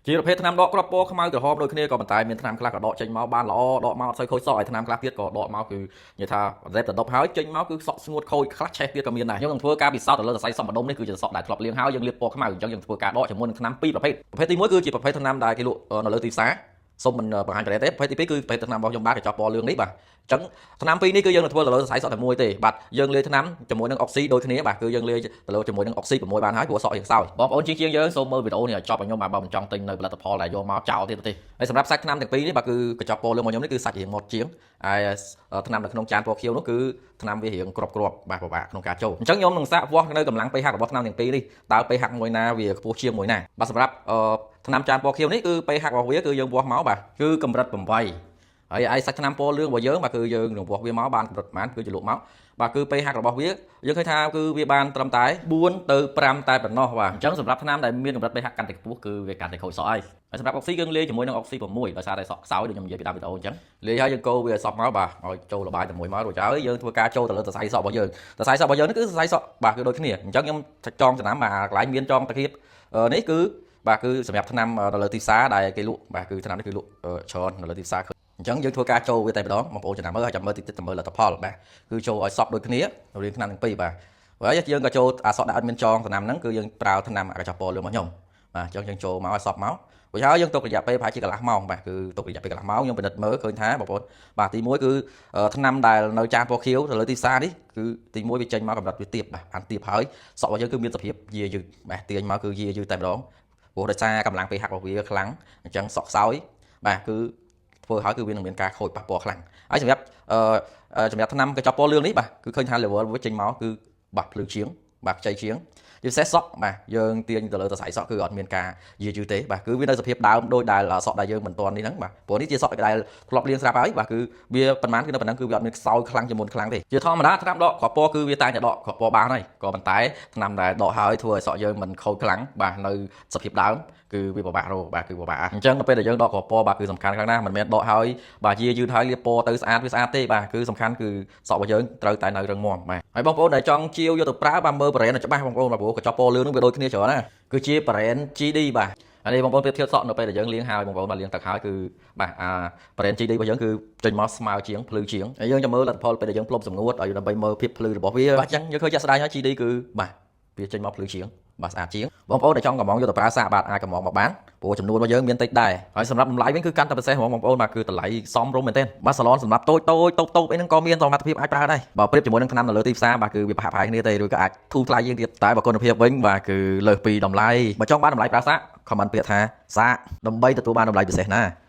ជាប្រភេទថ្នាំដកគ្រាប់ពណ៌ខ្មៅក្រហមដូចគ្នាក៏ប៉ុន្តែមានថ្នាំខ្លះក៏ដកចេញមកបានល្អដកមកអត់សូវខូចសក់ហើយថ្នាំខ្លះទៀតក៏ដកមកគឺនិយាយថារ៉េបតដប់ហើយចេញមកគឺសក់ស្ងួតខូចខ្លះឆេះទៀតក៏មានដែរខ្ញុំនឹងធ្វើការពិសោធន៍ទៅលើសរសៃសក់ម្ដុំនេះគឺជាសក់ដែលធ្លាប់លាងហើយយើងលាបពណ៌ខ្មៅអញ្ចឹងយើងធ្វើការដកជាមួយនឹងថ្នាំពីរប្រភេទប្រភេទទី1គឺជាប្រភេទថ្នាំដែលគេលក់នៅលើទីផ្សារសូមមិនបង្ហាញប្រេទេប្រភេទទី2គឺប្រភេទថ្នាំរបស់ខ្ញុំបាទកញ្ចប់ពណ៌លឿងនេះបាទអញ្ចឹងថ្នាំពីរនេះគឺយើងនឹងធ្វើទៅលើសរសៃសក់តែមួយទេបាទយើងលាយថ្នាំជាមួយនឹងអុកស៊ីដូចគ្នាបាទគឺយើងលាយទៅលើជាមួយនឹងអុកស៊ី6បានហើយព្រោះសក់យើងខ្សោយបងប្អូនជាងជាងយើងសូមមើលវីដេអូនេះឲ្យចប់ឲ្យខ្ញុំបាទបើមិនចង់ទិញនៅផលិតផលដែលយកមកចោលទៀតទេហើយសម្រាប់សាច់ថ្នាំទាំងពីរនេះបាទគឺកញ្ចប់ពណ៌លឿងរបស់ខ្ញុំនេះគឺសាច់រៀងម៉ត់ជាងហើយថ្នាំនៅក្នុងចានពណ៌ខៀវនោះគឺថ្នាំវារៀងក្របក្របបាទពិបាកក្នុងការចូលអញ្ចឹងខ្ញុំនឹងសាកវាស់នៅកម្លាំង pH របស់ថ្នាំទាំងពីរនេះតើ pH មួយណាវាខ្ពស់ជាងមួយណាបាទសម្រាប់ថ្នាំចានពណ៌ខៀវនេះគឺ pH របស់វាគឺយើងវាស់មកបាទគឺកម្រិត8ហើយឯសាច់ថ្នាំពណ៌លឿងរបស់យើងបាទគឺយើងនឹងវាស់វាមកបានកម្រិតប៉ុន្មានគឺជាលក់មកបាទគឺ pH របស់វាយើងឃើញថាគឺវាបានត្រឹមតែ4ទៅ5តែប៉ុណ្ណោះបាទអញ្ចឹងសម្រាប់ថ្នាំដែលមានកម្រិត pH កាន់តែខ្ពស់គឺវាកាន់តែខូចសក់ហើយហើយសម្រាប់អុកស៊ីយើងលាយជាមួយនឹងអុកស៊ី6ដោយសារតែសក់ខ្សោយដូចខ្ញុំនិយាយពីដើមវីដេអូអញ្ចឹងលាយហើយយើងកូរវាឲ្យសព្វមកបាទឲ្យចូលល្បាយតែមួយមករួចហើយយើងធ្វើការចូលទៅលើសរសៃសក់របស់យើងសរសៃសក់របស់យើងនេះគឺសរសៃសក់បាទគឺដូចគ្នាអញ្ចឹងខ្ញុំចងចំណាំបាទកន្លែងមានចងតាគៀបនេះគឺបាទគឺសម្រាប់ថ្នាំនៅលើទីផ្សារដែលគេលក់បាទគឺថ្នាំនេះគឺលក់ច្រើននៅលើទីផ្សារអញ្ចឹងយើងធ្វើការចូលវាតែម្ដងបងប្អូនចំណាំមើលហើយចាំមើលតិចតិចមើលលទ្ធផលបាទគឺចូលឲ្យសពដូចគ្នារវាងថ្នាំទាំងពីរបាទហើយយើងក៏ចូលអាសក់ដែលអត់មានចងថ្នាំហ្នឹងគឺយើងប្រើថ្នាំកញ្ចប់ពណ៌លឿងរបស់ខ្ញុំបាទអញ្ចឹងយើងចូលមកឲ្យសពមករួចហើយយើងទុករយៈពេលប្រហែលជាកន្លះម៉ោងបាទគឺទុករយៈពេលកន្លះម៉ោងខ្ញុំពិនិត្យមើលឃើញថាបងប្អូនបាទទី1គឺថ្នាំដែលនៅចានពណ៌ខៀវទៅលើទីផ្សារនេះគឺទី1វាចេញមកកម្រិតវាទាបបាទអានទាបហើយសក់របស់យើងគឺមានសភាពយាយឺតបាទទាញមកគឺយាយឺតតែម្ដងព្រោះដោយសារកម្លាំង pH របស់វាខ្លាំងអញ្ចឹងសក់ខ្សោយបាទគឺធ្វើឲ្យគឺវានឹងមានការខូចប៉ះពាល់ខ្លាំងហើយសម្រាប់អឺសម្រាប់ថ្នាំកញ្ចប់ពណ៌លឿងនេះបាទគឺឃើញថា level វាចេញមកគឺបាទភ្លឺជាងបាទខ្ចីជាងជាពិសេសសក់បាទយើងទាញទៅលើសរសៃសក់គឺអត់មានការយាយឺទេបាទគឺវានៅសភាពដើមដោយដែលសក់ដែលយើងមិនទាន់នេះហ្នឹងបាទព្រោះនេះជាសក់ដែលធ្លាប់លាងស្រាប់ហើយបាទគឺវាប៉ុន្មានគឺនៅប៉ុណ្ណឹងគឺវាអត់មានខ្សោយខ្លាំងជាងមុនខ្លាំងទេជាធម្មតាថ្នាំដកគ្រាប់ពណ៌គឺវាតែងតែដកគ្រាប់ពណ៌បានហើយក៏ប៉ុន្តែថ្នាំដែលដកហើយធ្វើឲ្យសក់យើងមិនខូចខ្លាំងបាទនៅសភាពដើមគឺវាពិបាករកបាទគឺពិបាកអញ្ចឹងដល់ពេលដែលយើងដកគ្រាប់ពណ៌បាទគឺសំខាន់ខ្លាំងណាស់មិនមែនដកហើយបាទយាយឺតហើយលាបពណ៌ទៅស្អាតវាស្អាតទេបាទគឺសំខាន់គឺសក់របស់យើងត្រូវតែនៅរឹងមាំបាទហើយបងប្អូនដែលចង់ជាវយកទៅប្រើបាទមើល brand ឲ្យច្បាស់បងប្អូនបាទព្រោះកញ្ចប់ពណ៌លឿងនឹងវាដូចគ្នាច្រើនណាគឺជា brand GD បាទអានេះបងប្អូនប្រៀបធៀបសក់នៅពេលដែលយើងលាងហើយបងប្អូនបាទលាងទឹកហើយគឺបាទអា brand GD របស់យើងគឺចេញមកស្មើជាងភ្លឺជាងហើយយើងចាំមើលលទ្ធផលពេលដែលយើងផ្លុំសម្ងួតឲ្យដើម្បីមើលភាពភ្លឺរបស់វាបាទអញ្ចឹងយើងឃើញជាក់ស្ដែងហើយ GD គឺបាទវាចេញមកភ្លឺជាងបាទស្អាតជាងបងប្អូនដែលចង់កម្ម៉ង់យកទៅប្រើសាកបាទអាចកម្ម៉ង់មកបានព្រោះចំនួនរបស់យើងមានតិចដែរហើយសម្រាប់តម្លៃវិញគឺកាន់តែពិសេសហ្មងបងប្អូនបាទគឺតម្លៃសមរម្យមែនទែនបាទសាឡនសម្រាប់តូចតូចតូបតូបអីហ្នឹងក៏មានសមត្ថភាពអាចប្រើដែរបើប្រៀបជាមួយនឹងថ្នាំនៅលើទីផ្សារបាទគឺវាប្រហាក់ប្រហែលគ្នាទេឬក៏អាចធូរថ្លៃជាងទៀតតែបើគុណភាពវិញបាទគឺលើសពីតម្លៃបើចង់បានតម្លៃប្រើសាក comment ពាក្យថាសាកដើម្បីទទួលបានតម្លៃពិសេសណា។